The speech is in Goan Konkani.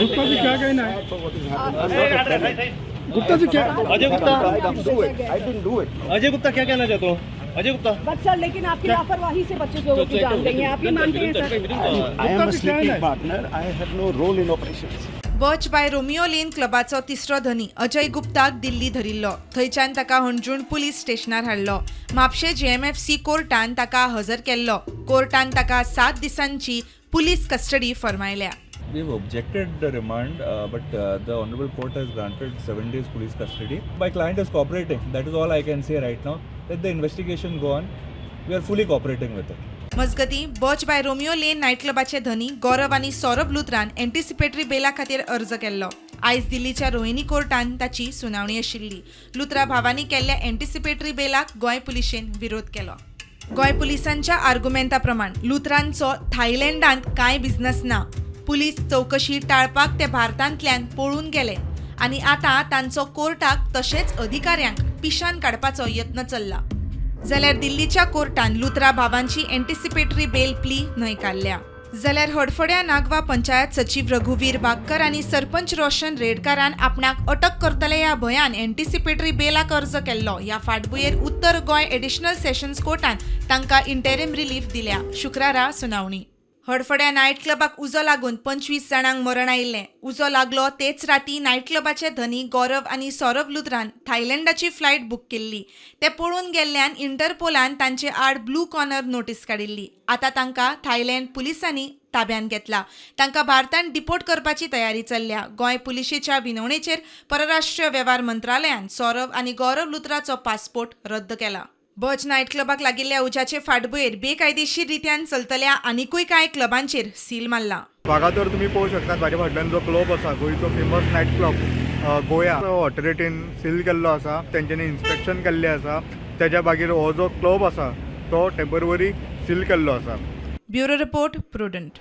गुप्ता जी, क्या कहना है? For what is happening. I'm not a tenant. Gupta ji, क्या Ajay Gupta. I didn't do it. I didn't do it. Ajay Gupta, क्या कहना चाहते हो अजय गुप्ता? बट सर, लेकिन आपकी लापरवाही से 25 लोगों की जान गई है, आप ये मानते हैं sir? I am a Gupta ji, क्या sleeping Hai? partner. I have no role in operations. Birch by Romeo Lane क्लबाचो तिसरो धनी अजय गुप्ताक दिल्ली धरिल्लो. थंयच्यान ताका हणजूण पुलीस स्टेशनार हाडलो. म्हापशें जीएमएफसी कोर्टान ताका हजर केल्लो. कोर्टान ताका 7 दिसांची पुलीस कस्टडी फर्मायल्या. We have objected the remand, but the Honorable Court has granted 7 days police custody. My client is cooperating. That is all I can say right now. Let the investigation go on. We are fully cooperating with it. मजगतीं, birch bye Romeo Lane night क्लबाचे धनी गौरव आनी सौरभ लुथरान एंटिसिपेटरी बेला खातीर अर्ज केल्लो. आयज दिल्लीच्या रोहिणी कोर्टान ताची सुनावणी आशिल्ली. लुथरा भावांनी केल्ल्या एंटिसिपेटरी बेलाक गोंय पुलिशेन विरोध केलो. गोंय पुलिसांच्या आर्गुमेंता प्रमाण लुथरांचो थायलंडांत कांय बिझनस ना. पुलीस चवकशी टाळपाक ते भारतांतल्यान पळून गेले आनी आतां तांचो कोर्टाक तशेंच अधिकाऱ्यांक पिशान काडपाचो यत्न चल्ला. जाल्यार दिल्लीच्या कोर्टान लुथरा भावांची एंटिसिपेटरी बेल प्ली न्हयकारल्या. जाल्यार हडफड्या नागवा पंचायत सचीव रघुवीर बागकर आनी सरपंच रोशन रेडकारान आपणाक अटक करतले ह्या भंयान एंटिसिपेटरी बेलाक अर्ज केल्लो. ह्या फाटभुंयेर उत्तर गोंय एडिशनल सेशन्स कोर्टान तांकां इंटेरीम रिलीफ दिल्या. शुक्रारा सुनावणी. हडफड्या नायट क्लबाक उजो लागून 25 जाणांक मरण आयिल्लें. उजो लागलो तेच राती नायट क्लबाचे धनी गौरव आनी सौरभ लुथरान थायलंडाची फ्लायट बूक केल्ली. ते पळून गेल्ल्यान इंटरपोलान तांचे आड ब्लू कॉर्नर नोटीस काडिल्ली. आतां तांकां थायलंड पुलिसांनी ताब्यांत घेतला. तांकां भारतान डिपोर्ट करपाची तयारी चल्ल्या. गोंय पुलिशेच्या विनवणेचेर परराष्ट्रीय वेव्हार मंत्रालयान सौरभ आनी गौरव लुथराचो पासपोर्ट रद्द केला. बर्च नायट क्लबाक लागिल्ल्या उज्याचे फाटभुंयेर बेकायदेशीर रित्यान चलतल्या आनिकूय कांय क्लबांचेर सील मारला. वागातोर तुमी पळोवंक शकतात, म्हाज्या फाटल्यान जो क्लब आसा, गोंयचो फेमस नायट क्लब गोया, ऑथॉरिटीन सील केल्लो आसा. तेंच्यांनी इन्स्पेक्शन केल्लें आसा. तेज्या मागीर हो जो क्लब आसा तो टेंपररी सील केल्लो आसा. Bureau report, prudent.